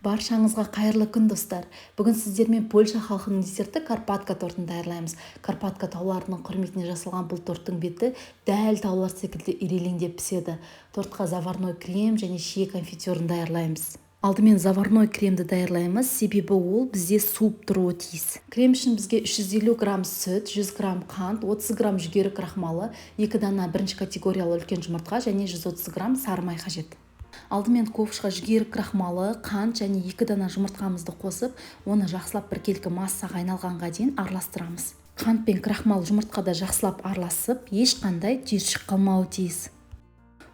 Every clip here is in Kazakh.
Баршаңызға қайырлы күн, достар! Бүгін сіздермен Польша халқының десерті Карпатка тортын даярлаймыз. Карпатка тауларының құрметіне жасалған бұл торттың беті дәл таулар секілді ирелеңдеп піседі. Тортқа заварной крем және шие конфитюрін даярлаймыз. Алдымен заварной кремді даярлаймыз, себебі ол бізде суып тұруы тиіс. Крем үшін бізге 350 грамм сүт, 100 грамм қант, 30 грамм жүгері крахмалы, 2 дана бірінші категориялы үлкен жұмыртқа және 130 грамм сары май қажет. Алдымен ковшқа жүгері крахмалы, қант және 2 дана жұмыртқамызды қосып, оны жақсылап біркелкі массаға айналғанға дейін араластырамыз. Қант пен крахмал жұмыртқада жақсылап араласып, ешқандай түйіршік қалмауы тиіс.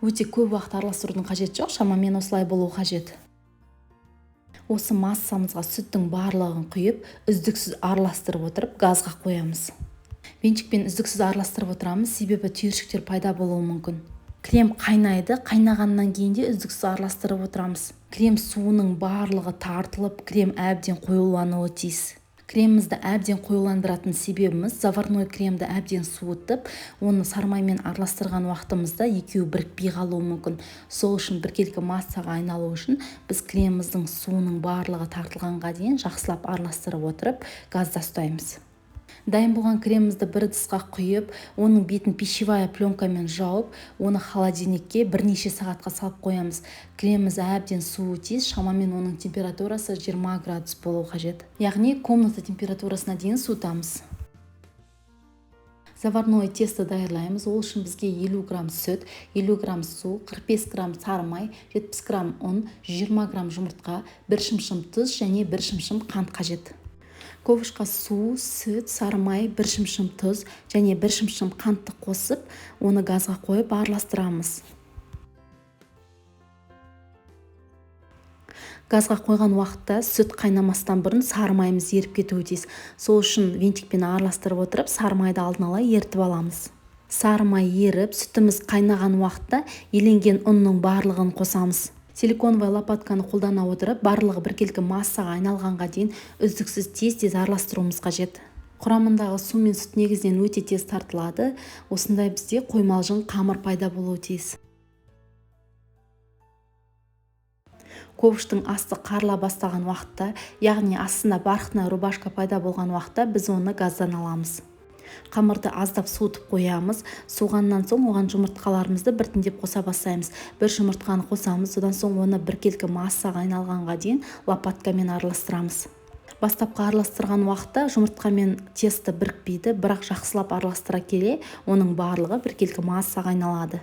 Өте көп уақыт араластырудың қажеті жоқ, шамамен осылай болуы қажет. Осы массамызға сүттің барлығын құйып, үздіксіз араластырып отырып, газға қоямыз. Венчикпен үздіксіз араластырып отырамыз, себебі түйіршіктер пайда болуы мүмкін. Крем қайнайды, қайнағаннан кейін де үздіксіз араластырып отырамыз. Крем суының барлығы тартылып, крем әбден қоюлануы тиіс. Кремімізді әбден қоюландыратын себебіміз заварной кремді әбден суытып, оны сармаймен араластырған уақытымызда екеуі бірікпей қалуы мүмкін. Сол үшін біркелкі массаға айналу үшін біз креміміздің суының барлығы тартылғанға дейін жақсылап араластырып отырып, газда ұстаймыз. Дайын болған кремімізді бір ыдысқа құйып, оның бетін пищевая пленкамен жауып, оны холодильникке бірнеше сағатқа салып қоямыз. Креміміз әбден суы тиіс, шамамен оның температурасы 20 градус болуы қажет. Яғни комната температурасына дейін суытамыз. Заварное тесто даярлаймыз. Ол үшін бізге 50 грамм сүт, 50 грамм су, 45 грамм сары май, 70 грамм ұн, 120 грамм жұмыртқа, 1 шымшым тұз және 1 шымшым қант қажет. Ковшқа су, сүт, сары май, 1 шымшым тұз және 1 шымшым қантты қосып, оны газға қойып араластырамыз. Газға қойған уақытта сүт қайнамастан бұрын сары майымыз еріп кетуі тиіс. Сол үшін винтикпен араластырып отырып, сары майды алдын ала ерітіп аламыз. Сары май еріп, сүтіміз қайнаған уақытта еленген ұнның барлығын қосамыз. Силиконовая лопатканы қолдана отырып, барлығы біркелкі массаға айналғанға дейін үздіксіз тез-тез араластыруымыз қажет. Құрамындағы су мен сүт негізінен өте тез тартылады. Осындай бізде қоймалжың қамыр пайда болуы тиіс. Ковштың асты қарыла бастаған уақытта, яғни астында бархатная рубашка пайда болған уақытта біз оны газдан аламыз. Қамырды аздап суытып қоямыз. Суғаннан соң оған жұмыртқаларымызды біртіндеп қоса бастаймыз. Бір жұмыртқаны қосамыз, содан соң оны біркелкі массаға айналғанға дейін лопаткамен араластырамыз. Бастапқы араластырған уақытта жұмыртқа мен тесто бірікпейді, бірақ жақсылап араластыра келе оның барлығы біркелкі массаға айналады.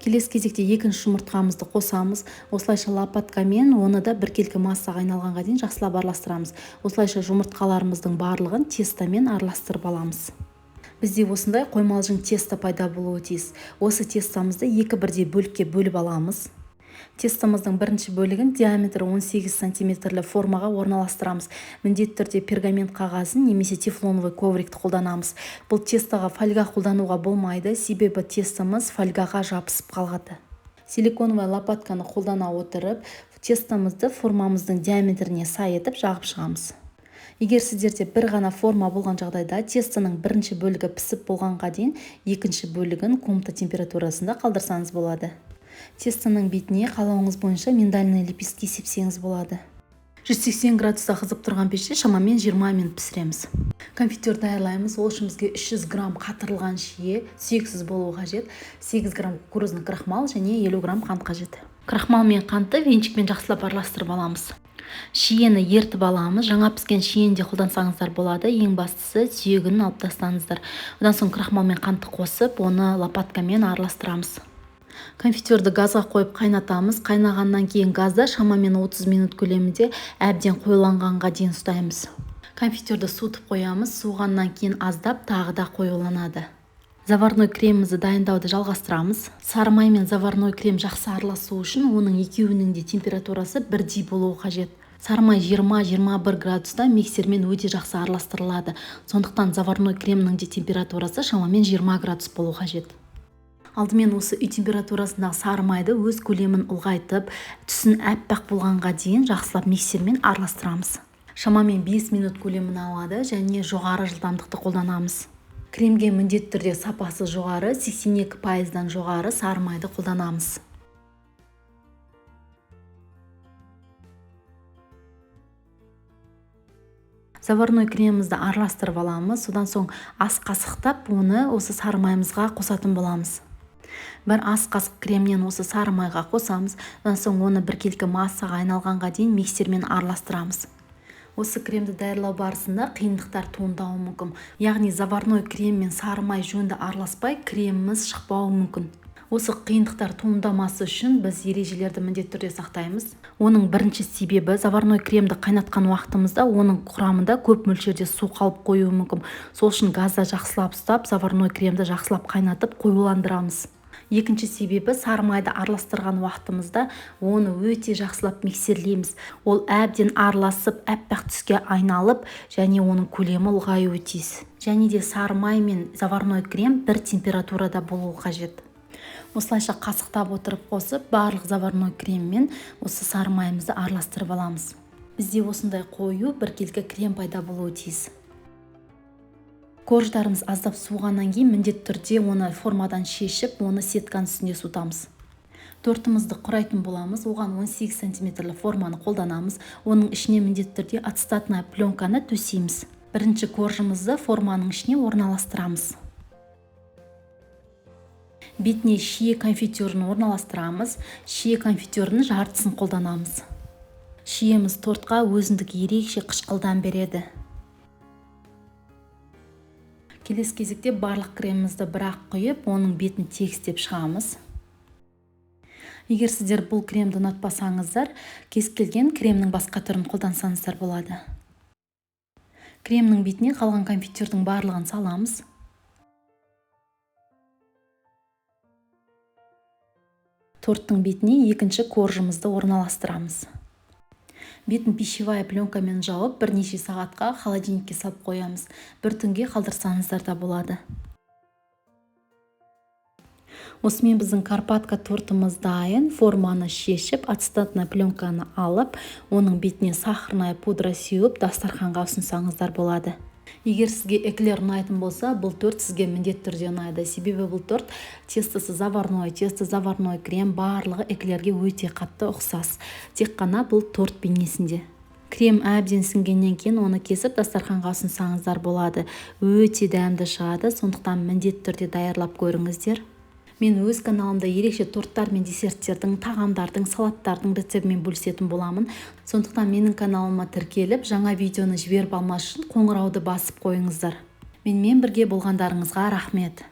Келесі кезекте екінші жұмыртқамызды қосамыз. Осылайша лопаткамен оны да біркелкі массаға айналғанға дейін жақсылап араластырамыз. Осылайша жұмыртқаларымыздың барлығын тестомен араластырып аламыз. Бізде осындай қоймалжың тесто пайда болуы тиіс. Осы тестомызды екі бірдей бөлікке бөліп аламыз. Тестомыздың бірінші бөлігін диаметрі 18 сантиметрлі формаға орналастырамыз. Міндетті түрде пергамент қағазын немесе тефлоновый коврикті қолданамыз. Бұл тестоға фольга қолдануға болмайды, себебі тестомыз фольгаға жабысып қалады. Силиконовая лопатканы қолдана отырып, тестомызды формамыздың диаметріне сай етіп жағып шығамыз. Егер сіздерде бір ғана форма болған жағдайда тестоның бірінші бөлігі пісіп болғанға дейін екінші бөлігін комната температурасында қалдырсаңыз болады. Тестоның бетіне қалауыңыз бойынша миндальный лепестки сепсеңіз болады. 180 градуста қызып тұрған пеште шамамен 20 минут пісіреміз. Конфитюр даярлаймыз. Ол үшін бізге 300 грамм қатырылған шие, сүйексіз болуы қажет, 8 грамм кукурузный крахмал және 50 грамм қант қажет. Крахмал мен қантты венчикпен жақсылап араластырып аламыз. Шиені ертіп аламыз. Жаңа піскен шиені де қолдансаңыздар болады. Ең бастысы сүйегін алып тастаңыздар. Одан соң крахмал мен қантты қосып, оны лопаткамен араластырамыз. Конфитюрді газға қойып қайнатамыз. Қайнағаннан кейін газда шамамен 30 минут көлемінде әбден қоюланғанға дейін ұстаймыз. Конфитюрді суытып қоямыз. Суығаннан кейін аздап тағы да қоюланады. Заварной кремімізді дайындауды жалғастырамыз. Сары май мен заварной крем жақсы араласу үшін оның екеуінің де температурасы бірдей болуы қажет. Сары май 20-21 градуста миксермен өте жақсы араластырылады. Сондықтан заварной кремнің де температурасы шамамен 20 градус болуы қажет. Алдымен осы үй температурасындағы сары майды өз көлемін ұлғайтып, түсін әппақ болғанға дейін жақсылап миксермен араластырамыз. Шамамен 5 минут көлемін алады және жоғары жылдамдықты қолданамыз. Кремге міндетті түрде сапасы жоғары, 82%-дан жоғары сары майды қолданамыз. Заварной кремімізді араластырып аламыз, содан соң ас қасықтап оны осы сары майымызға қосатын боламыз. Бір ас қасық кремнен осы сары майға қосамыз, содан соң оны біркелкі массаға айналғанға дейін миксермен араластырамыз. Осы кремді даярлау барысында қиындықтар туындауы мүмкін. Яғни заварной крем мен сары май жөнді араласпай креміміз шықпауы мүмкін. Осы қиындықтар туындамасы үшін біз ережелерді міндетті түрде сақтаймыз. Оның бірінші себебі заварной кремді қайнатқан уақытымызда оның құрамында көп мөлшерде су қалып қоюы мүмкін. Сол үшін газда жақсылап ұстап, заварной кремді жақсылап қайнатып қоюландырамыз. Екінші себебі сары майды араластырған уақытымызда оны өте жақсылап миксерлейміз. Ол әбден араласып, аппақ түске айналып, және оның көлемі ұлғаюы тиіс. Және де сары май мен заварной крем бір температурада болуы қажет. Осылайша қасықтап отырып қосып, барлық заварной креммен осы сары майымызды араластырып аламыз. Бізде осындай қою біркелкі крем пайда болуы тиіс. Корждарымыз аздап суығаннан кейін міндетті түрде оны формадан шешіп, оны сетканың үстінде суытамыз. Тортымызды құрайтын боламыз. Оған 18 сантиметрлі форманы қолданамыз. Оның ішіне міндетті түрде ацетатная пленканы төсейміз. Бірінші коржымызды форманың ішіне орналастырамыз. Бетіне шие конфитюрін орналастырамыз. Шие конфитюрінің жартысын қолданамыз. Шиеміз тортқа өзіндік ерекше қышқылдан береді. Келесі кезекте барлық кремімізді бірақ құйып, оның бетін тегістеп шығамыз. Егер сіздер бұл кремді ұнатпасаңыздар, кез келген кремнің басқа түрін қолдансаңыздар болады. Кремнің бетіне қалған конфитюрдің барлығын саламыз. Торттың бетіне екінші коржымызды орналастырамыз. Бетін пищевая пленкамен жауып, бірнеше сағатқа холодильникке салып қоямыз. Бір түнге қалдырсаңыздар да болады. Осымен біздің карпатка тортымыз дайын. Форманы шешіп, ацетатная пленканы алып, оның бетіне сахарная пудра сеуіп, дастарханға ұсынсаңыздар болады. Егер сізге эклер ұнайтын болса, бұл торт сізге міндетті түрде ұнайды. Себебі бұл торт тестосы заварной, тесто заварной крем барлығы эклерге өте қатты ұқсас. Тек қана бұл торт бейнесінде. Крем әбден сіңгеннен кейін оны кесіп дастарханға ұсынсаңыздар болады. Өте дәмді шығады, сондықтан міндетті түрде даярлап көріңіздер. Мен өз каналымда ерекше торттар мен десерттердің, тағамдардың, салаттардың рецептімен бөлісетін боламын. Сондықтан менің каналыма тіркеліп, жаңа видеоны жіберіп алмас үшін қоңырауды басып қойыңыздар. Менімен бірге болғандарыңызға рахмет.